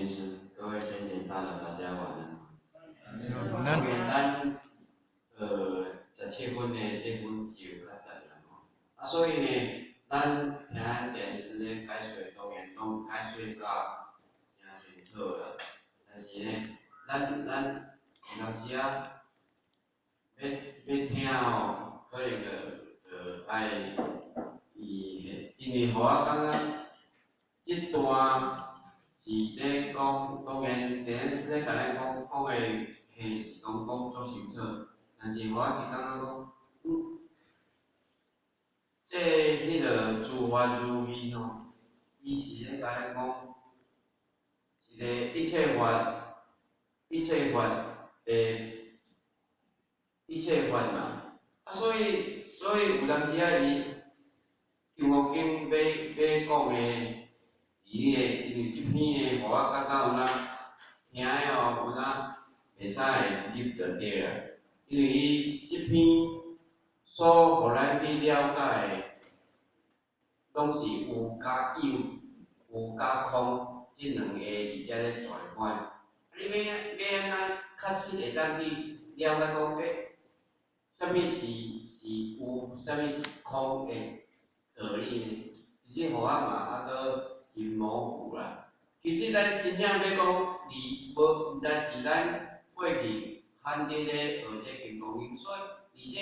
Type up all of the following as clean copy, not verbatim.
天师，各位前贤大德，大家晚安。晚安。当然，咱17分的這分是有較特啦吼。啊，所以呢，咱聽咱電視咧解說，當然攏解說甲誠清楚啦。但是呢，咱有當時啊，欲聽吼，可能就愛伊，因為予我感覺這段是咧講，當然電視咧共咱講講的戲是講講足清楚，但是我是感覺講，這彼个諸法如義吼，伊是咧共咱講一个一切法，一切法的，一切法嘛。啊，所以有當時啊，伊金剛經欲講的，伊个因為這篇的，予我感覺有哪聽的吼，有哪袂使會入就對啦。因為伊這篇所予咱去了解的，攏是有佮有、有佮空這兩个佇遮咧轉換。啊，你欲按怎確實會當去了解講，欸，啥物是有，啥物是空的道理呢？其實予我嘛猶閣真模糊啦。其實咱真正欲講，佇無，毋知是咱過去罕佇咧學這金剛經，所以佇這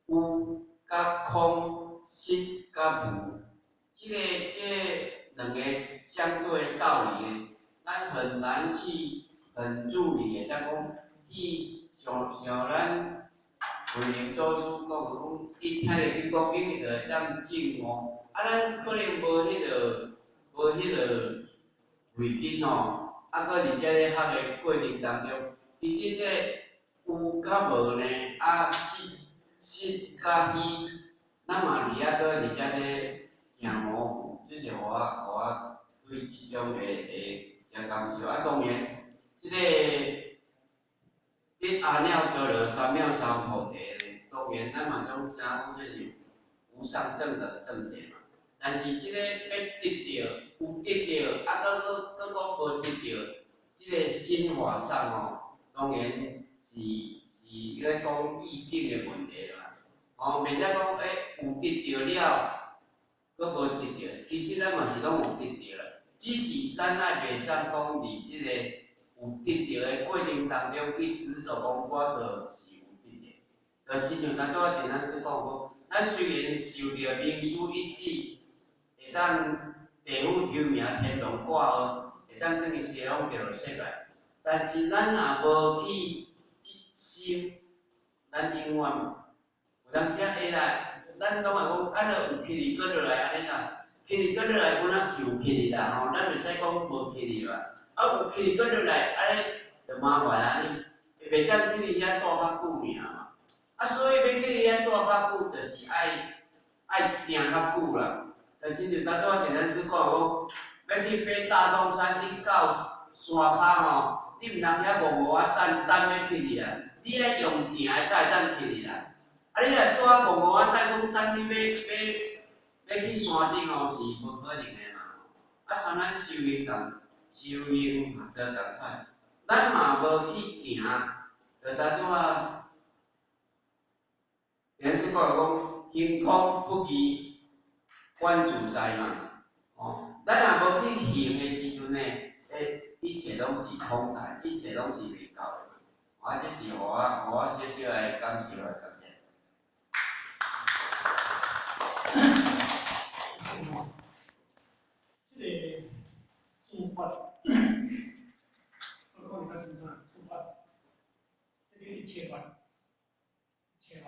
有佮空、實佮無，這兩個相對的道理呢，咱很難去很入理的，才講去像咱慧能祖師講的，講伊聽著金剛經，伊就會當證悟。啊，咱可能無彼个慧根吼，啊，閣佇遮咧學的過程當中，其實這有佮無呢，啊，實佮虛，咱嘛佇遐閣佇遮咧誠模糊，這是予我對這種的小感受。啊，當然，這个得阿耨多羅三藐三菩提，當然咱嘛總知影講這是無上正等正覺嘛。但是這個欲得著，有得著，啊，閣講無得著，這個心法上吼，當然是咧講意境的問題嘛。吼，袂使講欸有得著了，閣無得著，其實咱嘛是攏有得著啦，只是咱愛袂使講佇這個有得著的過程當中去執著講我就是有得著。就親像咱拄仔電視講講，咱雖然受著明師一指，會當地府抽名天堂掛號，會當轉去西方極樂世界，但是咱若無去積心，咱永遠有當時啊會來，咱攏會講，啊，若有起去閣落來按呢啦，起去閣落來，本來是有起去啦吼，咱袂使講無起去嘛。啊，有起去閣落來，按呢就麻煩啊你，袂當去佇遐住較久爾嘛。啊，所以欲去佇遐住較久，就是愛行較久啦。就親像當初我電視講講，欲去爬大東山，你到山跤吼，你毋通遐戇戇仔等等欲起去啦，你愛用行的才會當起去啦。啊，你若拄仔戇戇仔等，講等你欲去山頂吼，是無可能的嘛。啊，參咱修行共修行學道仝款，咱嘛無去行，就知怎啊？電視講講，行空不二，觀自在嘛。哦，咱若無去行的時陣呢，欸，一切攏是空談，一切攏是袂夠的嘛。啊，這是予我小小來感受的，感謝。這个諸法，我講得較清楚啦，諸法，這個一切法，一切法，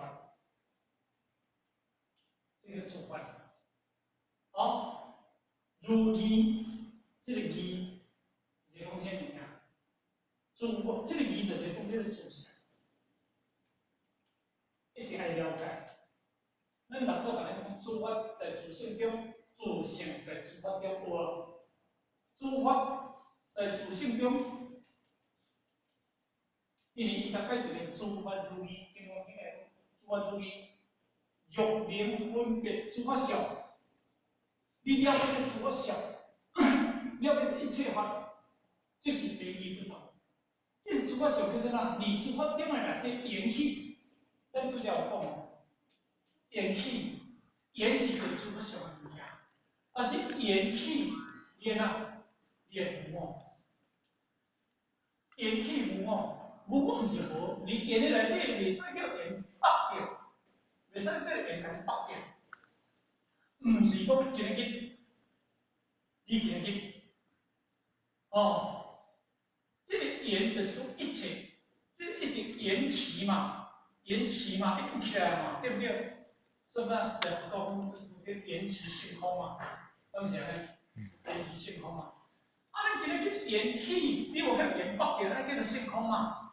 這個諸法，好，如義，這個義是講啥物件？諸法，這個義就是講這個自性，一定愛了解。咱六祖共咱講，諸法在自性中，自性在諸法中，有無？諸法在自性中，因為伊才解釋個諸法如義，金剛經來講，諸法如義，若能分別諸法相，你了解這諸法相，了解一切法，這是第二不同。這是諸法相叫做哪？離諸法點來內底緣起，咱拄才有講，緣起，緣是一個諸法相的物件。啊，這緣起，你會哪？你會無我。緣起無我，無我毋是無，你緣的內底袂使叫緣縛著，袂使說緣共縛著，毋是講今日，你今日，哦。這個緣就是講一切，這個一直緣起嘛，緣起嘛，一直起來嘛，對不對？是不是？就講這個緣起性空嘛，敢是按呢？緣起性空嘛。啊，咱今日去緣起，你無去緣縛著，咱叫做性空嘛。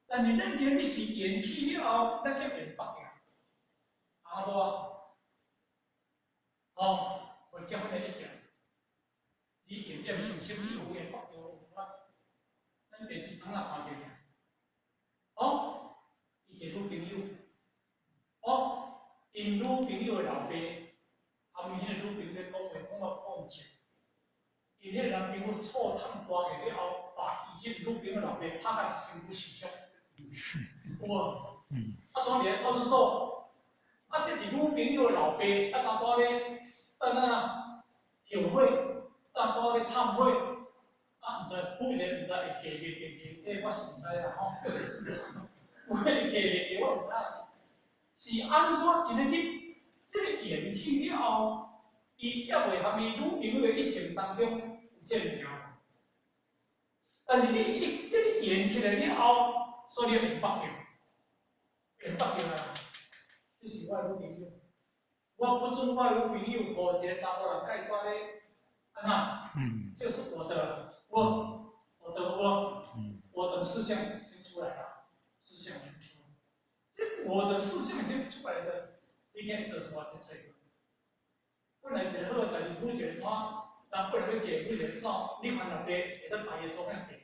但是咱今日是緣起了後，咱叫緣縛著，啊無啊？哦，無結婚的一切，你緣變成心有緣縛著。咱電視怎啊看著爾？哦，伊是女朋友，哦，𪜶女朋友的老爸，含伊彼个女朋友咧講話，講到講笑。𪜶彼個男朋友醋桶大起了後，把伊彼個女朋友老爸拍甲一身軀受傷，有無？啊，怎佇咧派出所？啊，這是女朋友的老爸，啊，當拄咧等啊後悔，當拄咧懺悔。啊，毋知補一個毋知會嫁袂嫁，這我是毋知啦吼。有會嫁袂嫁我毋知。是按怎今日去？這個緣起了後，伊猶未含伊女朋友的一情當中有這個物件。但是你一這個緣起來了後，所以你會縛著，會縛著啊！這是我的女朋友，我不准我的女朋友予一個查某人佮伊蹛咧，按怎？這是我的，我，我的我，我的思想已經出來了，思想已經出來。這我的思想已經出來了，你看做什麼這罪？本來是好，但是母一個怎，人本來欲嫁母一個怎，你看老爸會當把伊做咩嫁？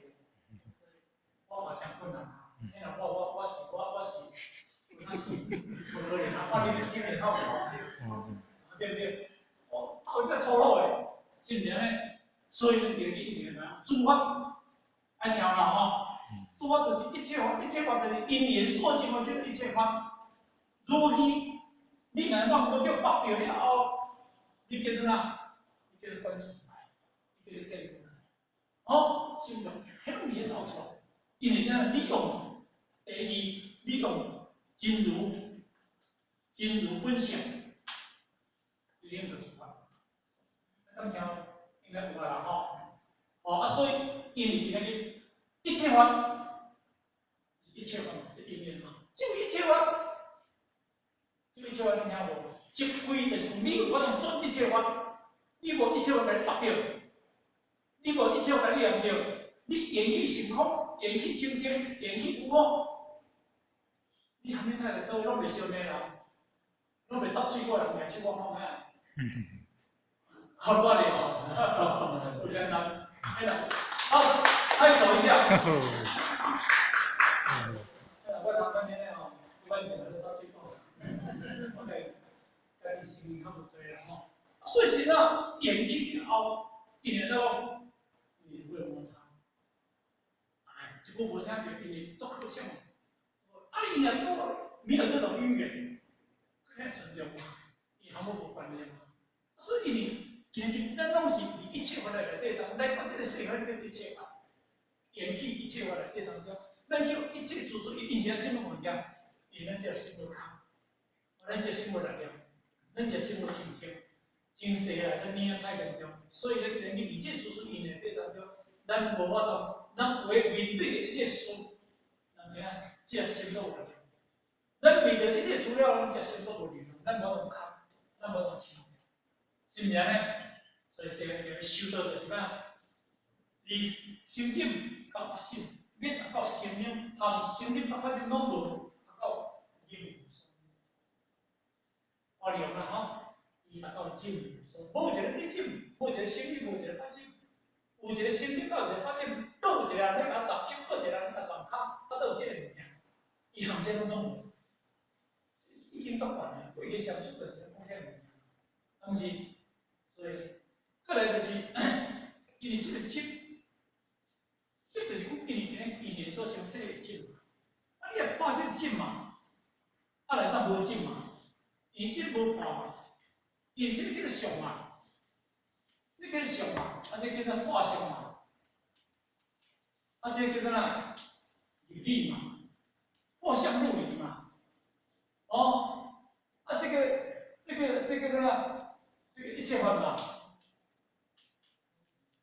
我嘛誠困難啊！你若我我我是我我是，有那是無可能啊！我你經驗較有對不對？我到底這粗魯的，是毋是按呢？所以咱就一定會知影，諸法愛聽啦吼。諸法就是一切法，一切法就是因緣所生的叫一切法。如彼，你若妄閣叫縛著了後，你叫做哪？你叫做觀自在，你叫做見如來。哦，心中彼攏佇咧走出來，因為啥？你用第二，你用真如，真如本性，你領就諸法。敢聽？應該有啊啦吼。哦啊，所以因為今日一切法，一切法這因緣嘛，就一切法，就一切法，你聽無？即規就是講，你有法度轉一切法，你無一切法共你縛著，你無一切法共你念著，你緣起性空，緣起清淨，緣起無我，你蝦米態度做攏袂相罵人，攏袂搭喙鼓人舉手我看覓啊？好多咧吼，有簡單，哎啦，好，拍手一下。我頭半天咧吼，我以前咧搭喙鼓，我哋家己聲音較無濟啦吼。所以是啊，緣起了後，因為怎講？因為會摩擦。哎，這句無聽著，因為足可惜。啊，你若都沒有這種因緣，遐尊重嘛，伊含我無關係嘛。所以呢，今日咱攏是佇一切法內底當，來看這個世間的一切法，緣起一切法內底當中，咱叫一切諸事因是啥物物件？因為咱這個心無空，咱這個心無力量，咱這個心無清淨，真細啊，咱領太嚴重，所以咱今日佇這諸事因內底當中，咱無法度，咱有會面對著一切事，咱知影這個心都有力量。咱面對一切事了，咱這個心都無力量，咱無法度空，咱無法度清淨，是毋是按呢？所以這個修道就是啥？佇心境到發心，欲達到心靈，含心靈到發心攏無達到忍無所。我念啦吼，伊達到忍無所，無一個忍，無一個心靈，無一個發心，有一個心靈，到一個發心，閣有一個人欲共斬手，閣一個人欲共斬跤，啊，閣有這個物件，伊含這攏總無，已經足懸的，過去相處就是講遐物件，啊毋是，所以，過來就是，因為這個執，執就是講因為佇咧因緣所生這個執。啊，你若破這個執嘛，啊來當無執嘛，因為這無破嘛，因為這個叫做相嘛，這個叫做相嘛，啊，這個叫做破相嘛，啊，這個叫做哪？入理嘛，破相入理嘛，哦，啊，這個哪？這個一切法嘛，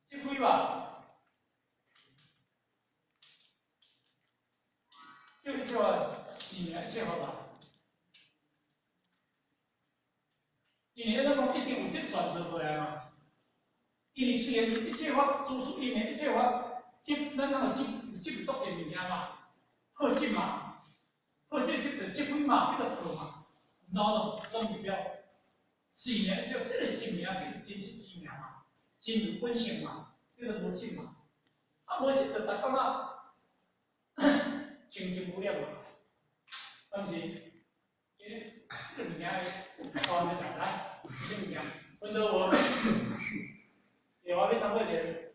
這幾嘛，叫一切法，是名一切法嘛。因為咱講一定有這轉折過來嘛。因為雖然一切法，諸事因緣一切法，執咱講有執有執作這物件嘛，破執嘛，破這執就執分嘛，叫做破嘛，然後總目標，是名一切，這個是名叫做真實之名嘛，真如本性嘛，叫做無執嘛。啊，無執就達到哪？清淨無染嘛，敢毋是？因為這個物件會高來，什麼物件？分到無？對，我欲參考一下。